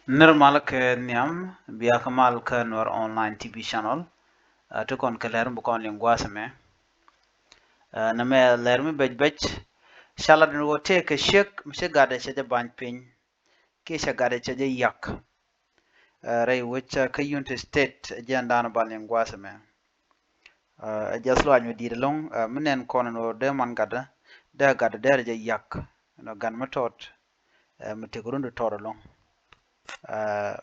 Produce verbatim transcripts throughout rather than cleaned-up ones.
Nir mal kɛ nhiam, bia kɛ mal kä Nuɛr Online T V channel. Ɛ, ti kɔn kɛ lɛr mi bi kɔn liŋ gua̱a̱th ɛmɛ. Ɛ, nɛmɛ lɛr mi bɛc bɛc. Ca lat ni wä tëë kɛ ciek mi ci gatdɛ cɛ jɛ ba̱ny piny kiɛ cɛ gatdɛ cɛ jɛ yak. Ɛ, rɛy wec, ɛ, kä Unity State, ɛ jɛn dan ba liŋ gua̱a̱th ɛmɛ. Ɛ, ɛ jɛ thluac mi di̱i̱t ɛlɔ̱ŋ, ɛ, mi nɛn kɔn ni wä dee man gatdɛ, dee gatdɛ dee rɛ jɛ yak. Ɛnɔ gan mi tɔt, ɛ, mi tëk run di tɔt ɛlɔ̱ŋ. Ɛ,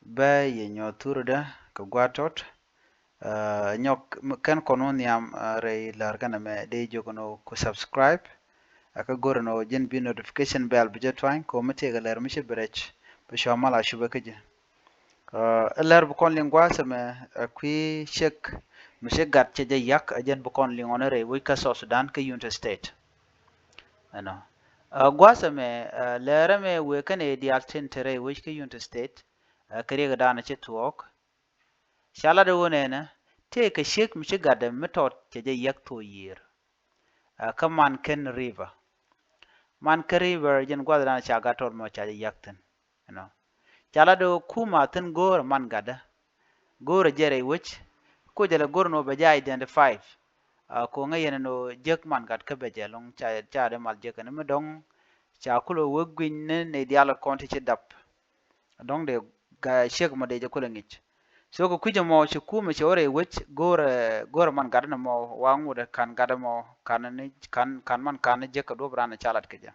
bä yɛ nyuɔth thurudä kɛ gua̱a̱th tɔt. Ɛ, nyɔk kɛn kɔn wä nhiam, ɛ, rɛy lär kɛn ɛmɛ dee jiök ɛn ɣöö ku subscribe. Ɛ, kä go̱r ɛn ɣöö ji̱n bi notification bell bi jɛ tuany kɛ ɣöö mi tëëkɛ lär mi ci bi rɛc bi cua mal a cupɛ kä ji̱. Ɛ, ɛ lär bi kɔn liŋ gua̱a̱th ɛmɛ, ɛ, kui̱ ciek mi ci gat cɛ jɛ yak, ɛ jɛn bi kɔn liŋ ɣɔn rɛy wec kä South Sudan kä Unity State. Ɛnɔ. Ɛ, gua̱a̱th ɛmɛ, ɛ, lɛr ɛmɛ wëë kɛn ɛ diaal tin te rɛy wec kä Unity State, ɛ, kɛ riɛk ɛ daanɛ ci thuɔɔk. Ca lat ɛ ɣöö nɛnɛ, tëë kɛ ciek mi ci gatdɛ mi tɔt cɛ jɛ yak thok yiër. Ɛ, kä Mankeni River. Mankeni River jɛn gua̱a̱th ɛ daanɛ ca gat tɔt mɔ ca jɛ yak thi̱n. Ɛnɔ. Ca lat ɛ ɣöö kumɛ thi̱n go̱o̱rɛ man gatdä. Go̱o̱rɛ jɛ rɛy wec. Kocɛ lɛ go̱r ni ɣöö bɛ jɛ identify. Ɛ, ko̱ŋɛ yɛn ni ɣöö jek man gat kä bɛ jɛ ɛlɔ̱ŋ ca, ca dee mal jek kɛn mi dɔ̱ŋ. Ca kulɛ wek gui̱ny ni nɛy diaal kɔn ti ci dap. Dɔ̱ŋ dee ga ciek mɔ dee jɛ kulɛ ŋi̱c. So kɛ kui̱c ɛmɔ ci kumɛ cɛ wä rɛy wec go̱o̱rɛ, go̱o̱rɛ man gatdä ni mɔ wa ŋut ɛ ka̱n gatdä mɔ ka̱n ni ka̱n, ka̱n man ka̱n ni jek kɛ duɔ̱p ran ca lat kɛ jɛ.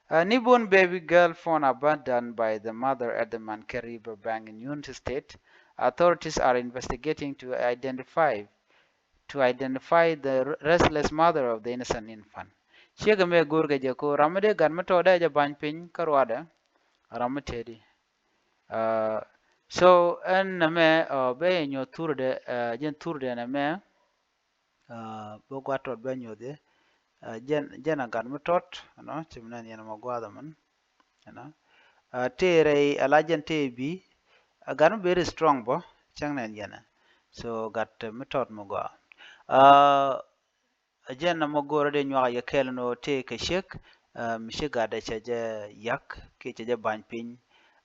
A newborn baby girl found abandoned by the mother at the Mankeni River bank in Unity State. Authorities are investigating to identify, to identify the restless mother of the innocent infant. Ciek ɛmɛ go̱o̱r kɛ jɛ ko ram mi dee gat mi tɔt dee jɛ ba̱ny piny kä ruadɛ, ram mi tëëdi. Ɛ, so ɛn nɛmɛ, ɛ, bɛ yɛ nyuɔth thurudɛ, ɛ, jɛn thurudɛ nɛmɛ. Ɛ, bä gua̱a̱th tɔt bä nyuɔth yɛ. Ɛ, jɛn, jɛn a gat mi tɔt, ɛnɔ, ci mi nɛn yɛn mɔ gua̱a̱th ɛmɛn. Ɛnɔ. Ɛ, tëë rɛy ala jɛn tëë bi, ɛ, gat mi very strong bä, cäŋ nɛn yɛn ɛ. So gat mi tɔt mi gɔaa. Ɛ, ɛ jɛn ɛmɔ go̱o̱rä dee nyuak yɛ kɛl ni ɣöö tëë kɛ ciek, ɛ, mi ci gatdɛ cɛ jɛ yak kiɛ cɛ jɛ ba̱ny piny,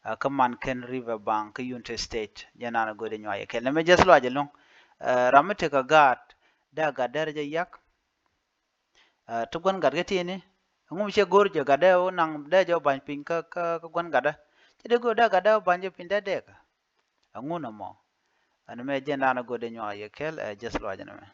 ɛ, kä Mankeni River bank kä Unity State. Jɛn ɛn go̱o̱rä dee nyuak yɛ kɛl. Nɛmɛ jɛ thluac ɛlɔ̱ŋ. Ɛ, ram mi tekɛ gaat, dee gat dee rɛ jɛ yak. Ɛ, ti gua̱n gat kä ti̱i̱ni. Ɛŋu mi cɛ go̱o̱r jɛ gat dee wä naŋ dee jɛ wä ba̱ny piny kä, kä, kä gua̱n gatdä. Cɛ dee go̱o̱r dee gat dee wä ba̱ny jɛ piny dee dɛɛkä. Ɛŋu nɔmɔ. Ɛn mɛ jɛn ɛn go̱o̱rä dee nyuak yɛ kɛl, ɛ, jɛ thluac ɛn mɛ.